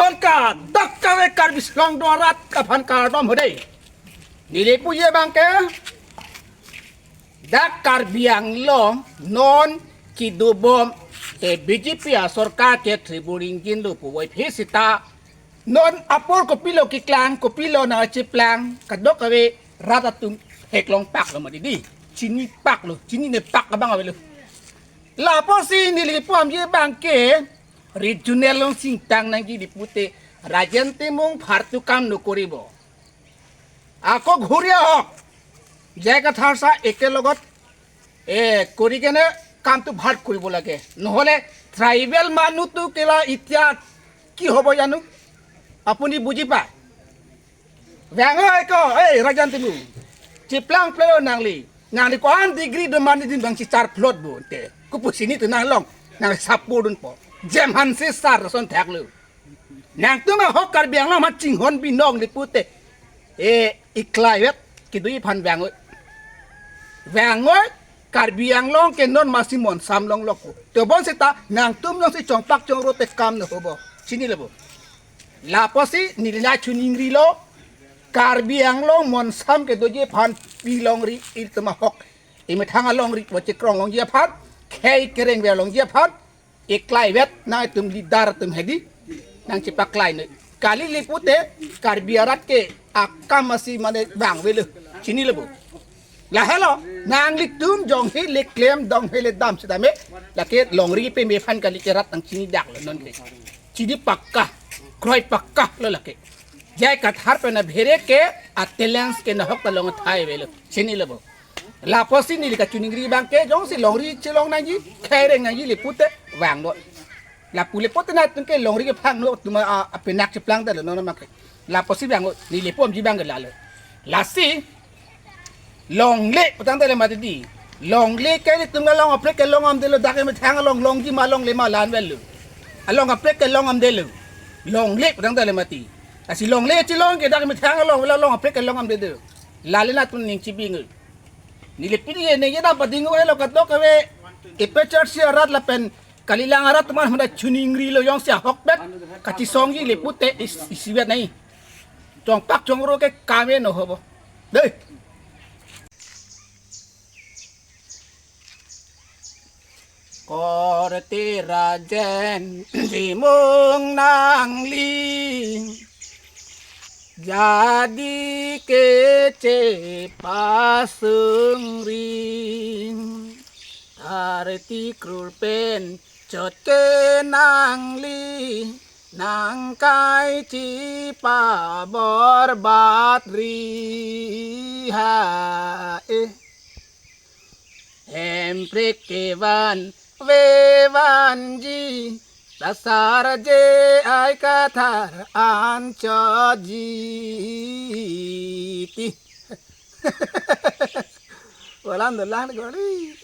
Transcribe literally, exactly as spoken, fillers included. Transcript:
Kon kadokave Karbi Anglong arat aphan kardom ho dei. Neli puji abangke, dak Karbi Anglong non kedobom, eh, B J P asorkar ke Tribhuvan Engin lo puvoiphit seta, non apor kopilo keklang, kopilo nangcheplang, kadokave rat atum theklong paklo mati dei. Chinipak lo, chinine pak abang avelo. Lapusi neli pu-amji abangke, regional along singtang nangji, lapu te Rajen Timung phartu kam nokoribo. Ako ঘূৰি আহক, J I Kathar চাৰ একেলগত, এ, কৰি কেনে কামটো ভাল কৰিব লাগে। নহ'লে ট্ৰাইবেল মানুহটো কেলা এতিয়া কি হ'ব জানো? আপুনি বুজি পায়? Vang oi ko, eh, Rajen Timung. Cheplang plelo nangli. Nangli ko-an degree do mane din bang si char plot bo te. Kopusi nelitum nanglong, nang sapor dunpo. Jem hanse sar son thaklo. Nangtum ahok Karbi Anglong ma chinghon binong, lapu te, eh, iklai vet kedoji aphan vang oi. Vang oi, Karbi Anglong ke non masi monsam longlok ko. Tebon seta nangtum jongsi chongpak chongro te kam no hobo. Chinilo bo. Lapusi neli nangchiningrilo, Karbi Anglong monsam kedoji aphan, pi longri, ilitum ahok, emethang alongri pu chekrong longji aphan, khei kereng ver longji aphan, iklai vet nangtum leader atum hedi, nangchepaklai noi. Kali, lapu te Karbi arat ke akam masi mane vang avelo. Chinilo bo. Lahelo, nanglitum jongsi le klem, jongsi le dam sitame, lake longri peme aphan kali ke rat nangchini daklo non ke. Chini pakka, kroi pakka lo lake. Jai Kathar pen abhere ke a-talents ke nahok ta long thai avelo. Chinilo bo. Lapusi neli kachiningri abangke, jongsi longri chelong nangji, khei reng nangji, lapu te vang noi. Lapu lapu te nangtum ke longri ke phang noi, tuma a, apenak cheplang ta lo non make. Lapusi vang noi, neli pu-amji abangke lalo. Lasi, longle putangte le mati dei. Longle ke ilitum along aprek kelong amdelo, dak emethang along longji ma longle ma la-an avelo. Along aprek kelong amdelo. Longle putangte le mati. Lasi longle chelong ke dak emethang along, along aprek kelong amdelo. Lale nangtum ning chibi noi. Neli pini ye ne ye dam pading oi lo kadokave. Ipe church arat lapen kalilang arat atum aphan chiningrilo, jongsi ahokpet kachesongji, lapu te is-, isivet nai. Chongpak chongro ke kame no hobo. Dei. Korte Rajen Timung nangli jadi kechepasung ring. Dharti krur pen chot ke nangli nangkai chepaborbat ri ha, eh. Hemprek kevan vevanji, dasar J I Kathar anchotji ti. Walan dolang gori.